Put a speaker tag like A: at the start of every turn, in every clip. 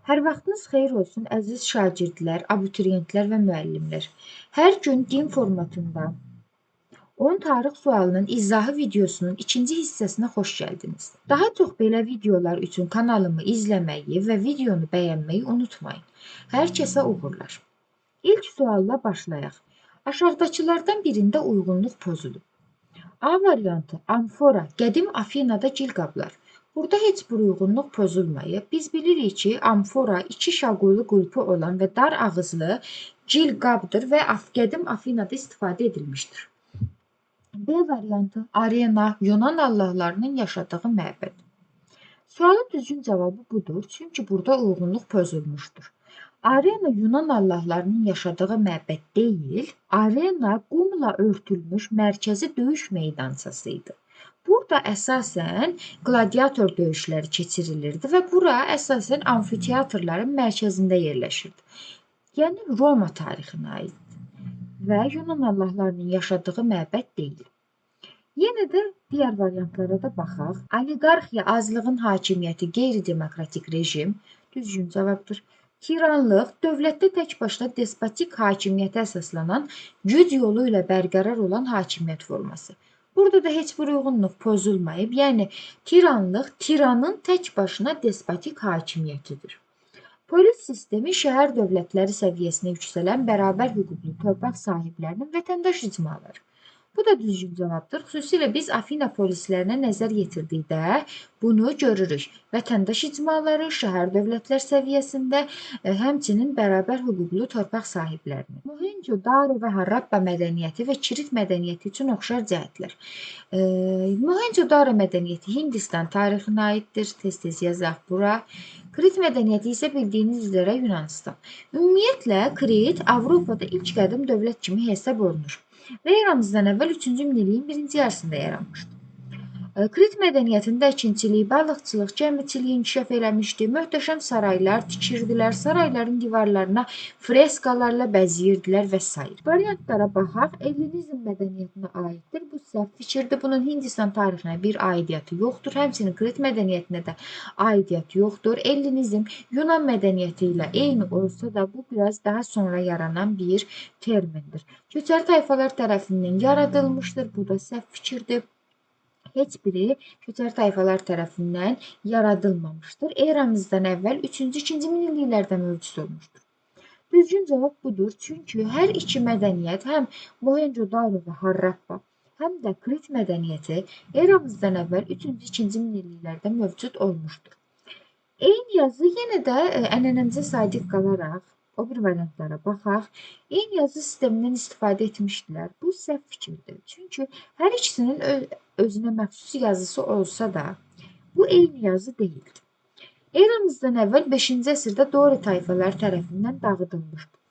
A: Hər vaxtınız xeyir olsun, əziz şagirdlər, abituriyentlər və müəllimlər. Hər gün din formatında 10 tarix sualının izahı videosunun ikinci hissəsinə xoş gəldiniz. Daha çox belə videolar üçün kanalımı izləməyi və videonu bəyənməyi unutmayın. Hər kəsə uğurlar. İlk sualla başlayaq. Aşağıdakılardan birində uyğunluq pozulub. A variantı: amfora, qədim Afinada gil qablar. Burada heç bir uyğunluq pozulmayıb. Biz bilirik ki, amfora iki şaquli qulpu olan və dar ağızlı gil qabdır və qədim Afinada istifadə edilmişdir. B variantı: arena, Yunan allahlarının yaşadığı məbəd. Sualın düzgün cavabı budur, çünki burada uyğunluq pozulmuşdur. Arena Yunan allahlarının yaşadığı məbəd deyil, arena qumla örtülmüş mərkəzi döyüş meydançası idi. Burada əsasən qladiator döyüşləri keçirilirdi və bura əsasən amfiteatrların mərkəzində yerləşirdi. Yəni Roma tarixinə aiddir və Yunan allahlarının yaşadığı məbəd deyil. Yenə də digər variantlara da baxaq. Oliqarxiya, azlığın hakimiyyəti, qeyri-demokratik rejim düzgün cavabdır. Tiranlıq, dövlətdə tək başına despotik hakimiyyətə əsaslanan, güc yolu ilə bərqərar olan hakimiyyət forması. Burada da heç bir uyğunluq pozulmayıb. Yəni tiranlıq tiranın tək başına despotik hakimiyyətidir. Polis sistemi şəhər dövlətləri səviyyəsinə yüksələn bərabər hüquqlu torpaq sahiblərinin vətəndaş icmaları. Bu da düzgün cavabdır. Xüsusilə biz Afina polislərinə nəzər yetirdikdə bunu görürük. Vətəndaş icmaları şəhər dövlətlər səviyyəsində, həmçinin bərabər hüquqlu torpaq sahiblərinin. Mohenjo-Daro və Harappa mədəniyyəti və Krit mədəniyyəti üçün oxşar cəhətlər. Mohenjo-Daro mədəniyyəti Hindistan tarixinə aiddir. Tez-tez yazaq bura. Krit mədəniyyəti isə bildiyiniz üzrə Yunanistan. Ümumiyyətlə, Krit Avropada ilk qədim dövlət kimi hesab olunur və eramızdan əvvəl 3-cü minilliyin birinci yarısında yaranmışdı. Krit mədəniyyətində əkinçilik, balıqçılıq, gəmiçilik inkişaf eləmişdi. Möhtəşəm saraylar tikirdilər, sarayların divarlarına freskalarla bəzəyirdilər və s. Variantlara baxaq. Ellinizm mədəniyyətinə aiddir. Bu səhv fikirdir. Bunun Hindistan tarixinə bir aidiyyatı yoxdur. Həmçinin Krit mədəniyyətinə də aidiyyatı yoxdur. Ellinizm Yunan mədəniyyəti ilə eyni olsa da bu biraz daha sonra yaranan bir termindir. Köçəri tayfalar tərəfindən yaradılmışdır. Bu da səhv fikirdir. Heç biri köçəri tayfalar tərəfindən yaradılmamışdır. Eramızdan əvvəl 3-cü, 2-ci minilliklərdə mövcud olmuşdur. Düzgün cavab budur. Çünki hər iki mədəniyyət, həm Mohenjo-Daro və Harappa, həm də Krit mədəniyyəti eramızdan əvvəl 3-cü, 2-ci minilliklərdə mövcud olmuşdur. Eyni yazı yenə də ənənəmizə sadiq qalaraq o bir variantlara baxaq. Eyni yazı sistemindən istifadə etmişdilər. Bu səhv fikirdir. Çünki hər ikisinin özünə məxsus yazısı olsa da bu eyni yazı deyildi. Eramızdan əvvəl 5-ci əsrdə Dori tayfaları tərəfindən dağıdılmışdı.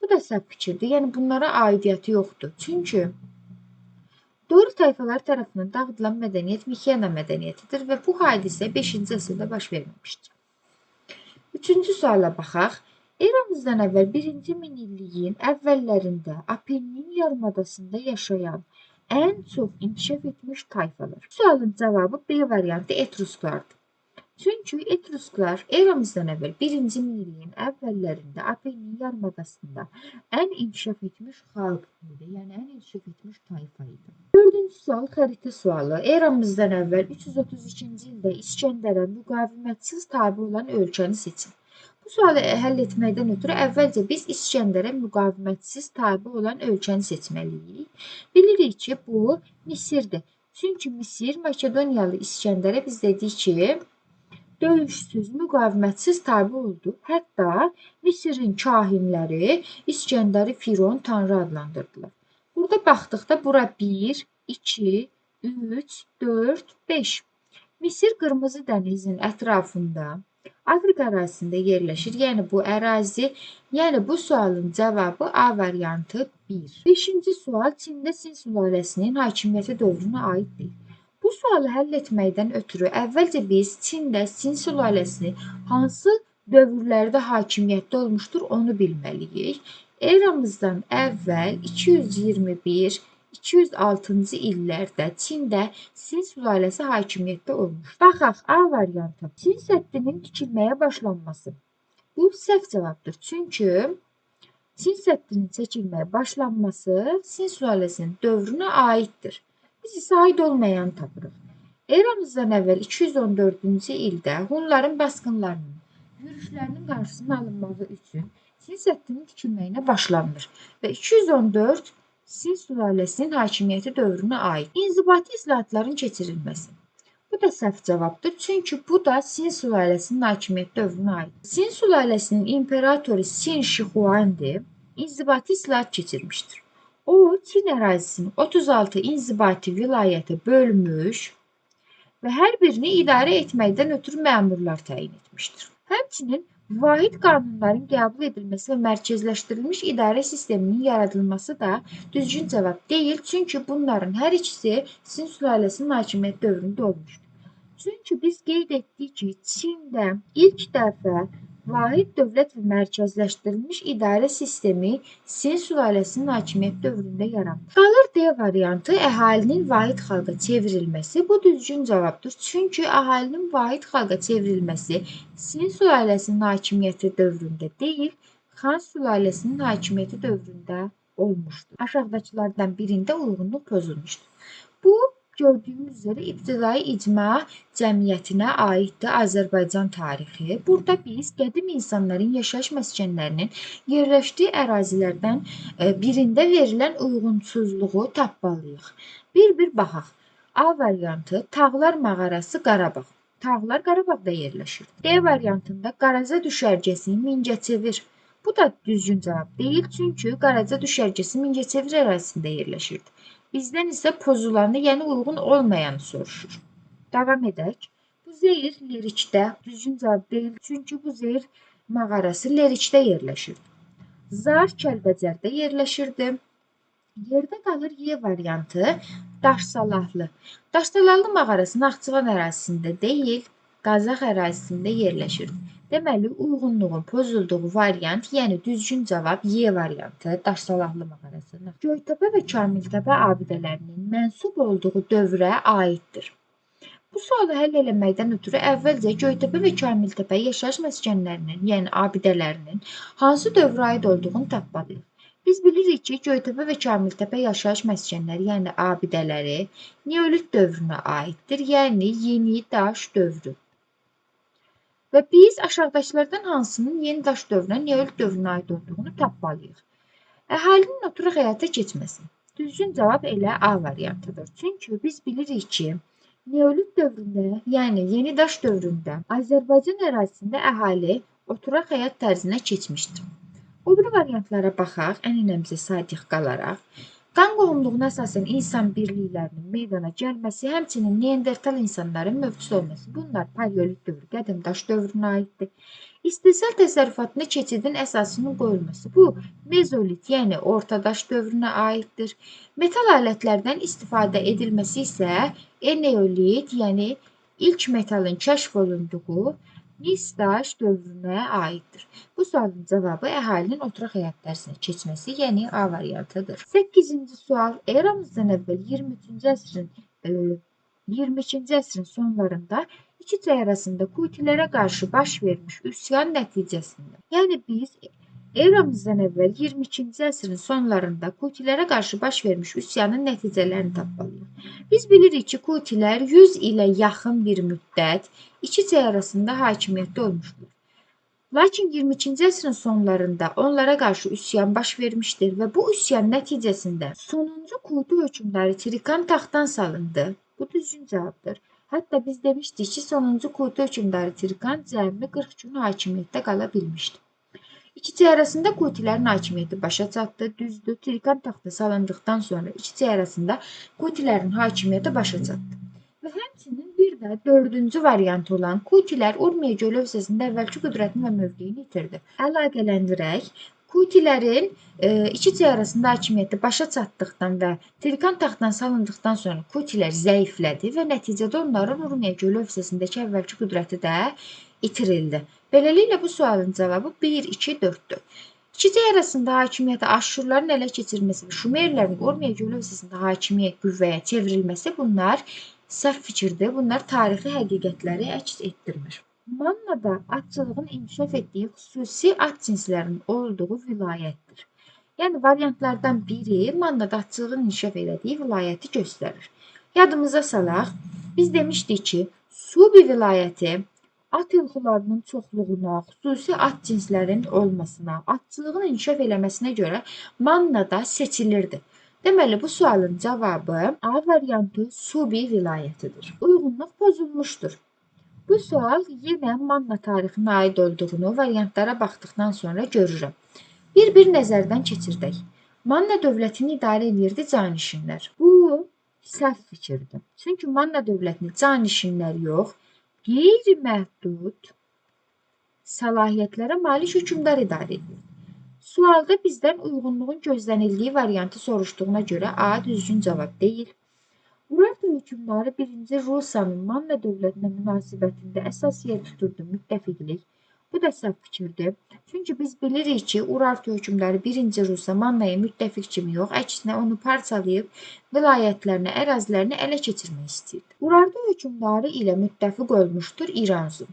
A: Bu da səhv fikirdir. Yəni bunlara aidiyyatı yoxdur. Çünki Dori tayfaları tərəfindən dağıdılan mədəniyyət Mikena mədəniyyətidir və bu hadisə 5-ci əsrdə baş verməmişdir. Üçüncü suala baxaq. Eramızdan əvvəl 1-ci minilliyin əvvəllərində Apennin yarımadasında yaşayan ən çox inkişaf etmiş tayfalar. Sualın cavabı B variantı Etrusklardır. Çünki Etrusklar eramızdan əvvəl 1-ci minilliyin əvvəllərində Apennin yarımadasında ən inkişaf etmiş xalq idi, yəni ən inkişaf etmiş tayfa idi. Dördüncü sual xəritə sualı. Eramızdan əvvəl 332-ci ildə İsgəndərə müqavimətsiz tabe olan ölkəni seçin. Bu sualı həll etməkdən ötürü əvvəlcə biz İsgəndərə müqavimətsiz tabe olan ölkəni seçməliyik. Bilirik ki, bu Misirdir. Çünki Misir Makedoniyalı İsgəndərə biz dedik ki, döyüşsüz, müqavimətsiz tabe oldu. Hətta Misirin kahinləri İsgəndəri Firon tanrı adlandırdılar. Burada baxdıqda bura 1, 2, 3, 4, 5. Misir Qırmızı dənizin ətrafında Afrika ərazisində yerləşir. Yəni bu ərazi, yəni bu sualın cavabı A variantı 1. Beşinci sual Çində Sin sülaləsinin hakimiyyəti dövrünə aid deyil. Bu sualı həll etməkdən ötürü əvvəlcə biz Çində Sin sülaləsini hansı dövrlərdə hakimiyyətdə olmuşdur onu bilməliyik. Eramızdan əvvəl 221 206-cı illərdə Çində Sin sülaləsi hakimiyyətdə olmuş. Baxaq A variantı. Sin səddinin tikilməyə başlanması. Bu səhv cavabdır. Çünki Sin səddinin çəkilməyə başlanması Sin sülaləsinin dövrünə aiddir. Biz isə aid olmayanı tapırıq. Eramızdan əvvəl 214-cü ildə Hunların basqınlarının, yürüşlərinin qarşısının alınmağı üçün Sin səddinin tikilməyinə başlanılır və 214 Sin sülaləsinin hakimiyyəti dövrünə aid. İnzibati islahatların keçirilməsi. Bu da səhv cavabdır. Çünki bu da Sin sülaləsinin hakimiyyəti dövrünə aid. Sin sülaləsinin imperatoru Sin Şixuandi inzibati islahat keçirmişdir. O, Çin ərazisini 36 inzibati vilayətə bölmüş və hər birini idarə etməkdən ötürü məmurlar təyin etmişdir. Həmçinin vahid qanunların qəbul edilməsi və mərkəzləşdirilmiş idarə sisteminin yaradılması da düzgün cavab deyil. Çünki bunların hər ikisi Sin sülaləsinin hakimiyyət dövründə olmuşdur. Çünki biz qeyd etdik ki, Çində ilk dəfə vahid dövlət və mərkəzləşdirilmiş idarə sistemi Sin sülaləsinin hakimiyyət dövründə yaranır. Qalır D variantı, əhalinin vahid xalqa çevrilməsi. Bu düzgün cavabdır. Çünki əhalinin vahid xalqa çevrilməsi Sin sülaləsinin hakimiyyəti dövründə deyil, Xan sülaləsinin hakimiyyəti dövründə olmuşdur. Aşağıdakılardan birində uyğunluq pozulmuşdur. Bu, gördüyümüz üzrə ibtidai icma cəmiyyətinə aiddir Azərbaycan tarixi. Burada biz qədim insanların yaşayış məskənlərinin yerləşdiyi ərazilərdən birində verilən uyğunsuzluğu tapmalıyıq. Bir-bir baxaq. A variantı Tağlar mağarası Qarabağ. Tağlar Qarabağda yerləşir. D variantında Qaraca düşərgəsi Mingəçevir. Bu da düzgün cavab deyil, çünki Qaraca düşərgəsi Mingəçevir ərazisində yerləşirdi. Bizdən isə pozulanı, yəni uyğun olmayanı soruşur. Davam edək. Buzeyir Lerikdə düzgün cavab deyil, çünki Buzeyir mağarası Lerikdə yerləşirdi. Zar Kəlbəcərdə yerləşirdi. Yerdə qalır Y variantı Daşsalahlı. Daşsalahlı mağarası Naxçıvan ərazisində deyil, Qazax ərazisində yerləşirdi. Deməli, uyğunluğun pozulduğu variant, yəni düzgün cavab Y variantı, Daşsalahlı mağarası. Göytəpə və Kamiltəpə abidələrinin mənsub olduğu dövrə aiddir. Bu sualı həll eləməkdən ötürü əvvəlcə Göytəpə və Kamiltəpə yaşayış məskənlərinin, yəni abidələrinin hansı dövrə aid olduğunu tapmalıyıq. Biz bilirik ki, Göytəpə və Kamiltəpə yaşayış məskənləri, yəni abidələri Neolit dövrünə aiddir, yəni Yeni Daş dövrü. Və biz aşağıdakılardan hansının Yeni Daş dövrünə, Neolit dövrünə aid olduğunu tapmalıyıq. Əhalinin oturaq həyata keçməsi. Düzgün cavab elə A variantıdır. Çünki biz bilirik ki, Neolit dövründə, yəni Yeni Daş dövründə Azərbaycan ərazisində əhali oturaq həyat tərzinə keçmişdir. O biri variantlara baxaq, ənənəmizə sadiq qalaraq. Qan qohumluğuna əsasən insan birliklərinin meydana gəlməsi, həmçinin neandertal insanların mövcud olması. Bunlar paleolit dövrü, qədim daş dövrünə aiddir. İstehsal təsərrüfatına keçidin əsasının qoyulması. Bu, mezolit, yəni orta daş dövrünə aiddir. Metal alətlərdən istifadə edilməsi isə eneolit, yəni ilk metalın kəşf olunduğu mis daş dövrünə aiddir. Bu sualın cavabı əhalinin oturaq həyat tərzinə keçməsi, yəni A variantıdır. 8-ci sual eramızdan əvvəl 22-ci əsrin sonlarında iki çay arasında Kutilərə qarşı baş vermiş üsyan nəticəsində. Yəni biz eramızdan əvvəl 22-ci əsrin sonlarında Kutilərə qarşı baş vermiş üsyanın nəticələrini tapmalıyıq. Biz bilirik ki, Kutilər 100 ilə yaxın bir müddət iki çay arasında hakimiyyətdə olmuşdur. Lakin 22-ci əsrin sonlarında onlara qarşı üsyan baş vermişdir və bu üsyan nəticəsində sonuncu Kuti hökmdarı Trikan taxtdan salındı. Bu düzgün cavabdır. Hətta biz demişdik ki, sonuncu Kuti hökmdarı Trikan cəmi 40 gün hakimiyyətdə qala bilmişdi. İki çay arasında Kutilərin hakimiyyəti başa çatdı. Düzdür, Trikan taxta salındıqdan sonra iki çay arasında Kutilərin hakimiyyəti başa çatdı. Və həmçinin bir də dördüncü variant olan Kutilər Urmiya gölü hövzəsində əvvəlki qüdrətini və mövqeyini itirdi. Əlaqələndirək, Kutilərin iki çay arasında hakimiyyəti başa çatdıqdan və Trikan taxtdan salındıqdan sonra Kutilər zəiflədi və nəticədə onların Urmiya gölü hövzəsindəki əvvəlki qüdrəti də itirildi. Beləliklə bu sualın cavabı 1, 2, 4-dür. İki çay arasında hakimiyyəti Aşurların ələ keçirməsi və Şumerlərin Urmiya gölü hövzəsində hakimiyyət qüvvəyə çevrilməsi bunlar səhv fikirdir. Bunlar tarixi həqiqətləri əks etdirmir. Mannada atçılığın inkişaf etdiyi xüsusi at cinslərinin olduğu vilayətdir. Yəni variantlardan biri Mannada atçılığın inkişaf elədiyi vilayəti göstərir. Yadımıza salaq, biz demişdik ki, Subi vilayəti at ilxılarının çoxluğuna, xüsusi at cinslərinin olmasına, atçılığın inkişaf eləməsinə görə Mannada seçilirdi. Deməli, bu sualın cavabı A variantı Subi vilayətidir. Uyğunluq pozulmuşdur. Bu sual yenə Manna tarixinə aid olduğunu variantlara baxdıqdan sonra görürəm. Bir-bir nəzərdən keçirdək. Manna dövlətini idarə edirdi canişinlər. Bu səhv fikirdir. Çünki Manna dövlətini canişinlər yox, qeyri-məhdud səlahiyyətlərə malik hökmdar idarə edirdi. Sualda bizdən uyğunluğun gözlənildiyi variantı soruşduğuna görə A düzgün cavab deyil. Urartu hökmdarı 1-ci Rusanın Manna dövlətinə münasibətində əsas yer tuturdu müttəfiqlik. Bu da səhv fikirdir. Çünki biz bilirik ki, Urartu hökmdarı 1-ci Rusa Mannaya müttəfiq kimi yox, əksinə onu parçalayıb vilayətlərini, ərazilərini ələ keçirmək istəyirdi. Urartu hökmdarı ilə müttəfiq olmuşdur İranzu.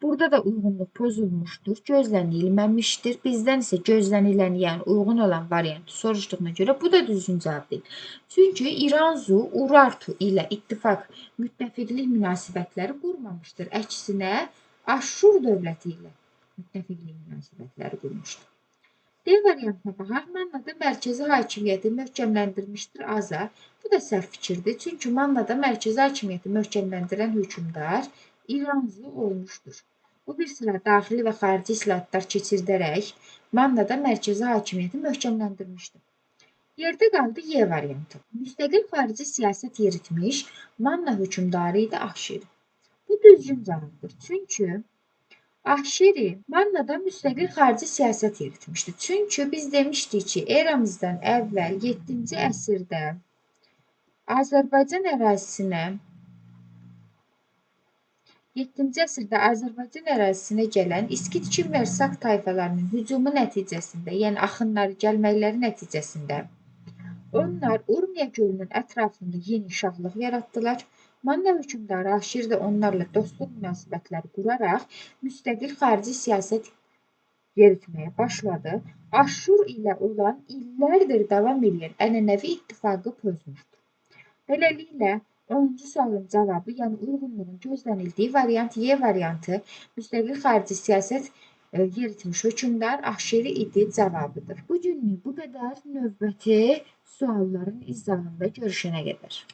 A: Burada da uyğunluq pozulmuşdur, gözlənilməmişdir. Bizdən isə gözlənilən, yəni uyğun olan variantı soruşduğuna görə bu da düzgün cavab deyil. Çünki İranzu Urartu ilə ittifaq, müttəfiqlik münasibətləri qurmamışdır. Əksinə Aşur dövləti ilə müttəfiqlik münasibətləri qurmuşdur. D variantına baxaq. Mannada mərkəzi hakimiyyəti möhkəmləndirmişdir Aza. Bu da səhv fikirdir. Çünki Mannada mərkəzi hakimiyyəti möhkəmləndirən hökmdar İranzu olmuşdur. O bir sıra daxili və xarici islahatlar keçirdərək Mannada mərkəzi hakimiyyəti möhkəmləndirmişdir. Yerdə qaldı Y variantı. Müstəqil xarici siyasət yeritmiş Manna hökmdarı idi Ahşeri. Bu düzgün cavabdır. Çünki Ahşeri Mannada müstəqil xarici siyasət yeritmişdi. Çünki biz demişdik ki, eramızdan əvvəl 7-ci əsrdə Azərbaycan ərazisinə 7-ci əsrdə Azərbaycan ərazisinə gələn İskit Kimmer Sak tayfalarının hücumu nəticəsində, yəni axınları gəlməkləri nəticəsində onlar Urmiya gölünün ətrafında yeni şahlıq yaratdılar. Manna hökmdarı Ahşeri də onlarla dostluq münasibətləri quraraq müstəqil xarici siyasət yeritməyə başladı. Aşur ilə olan illərdir davam edən ənənəvi ittifaqı pozmuşdur. Beləliklə, 10-cu sualın cavabı, yəni uyğunluğun gözlənildiyi variant Y variantı müstəqil xarici siyasət yeritmiş hökmdar Ahşeri idi cavabıdır. Bu günlük bu qədər. Növbəti sualların izahında görüşənə qədər.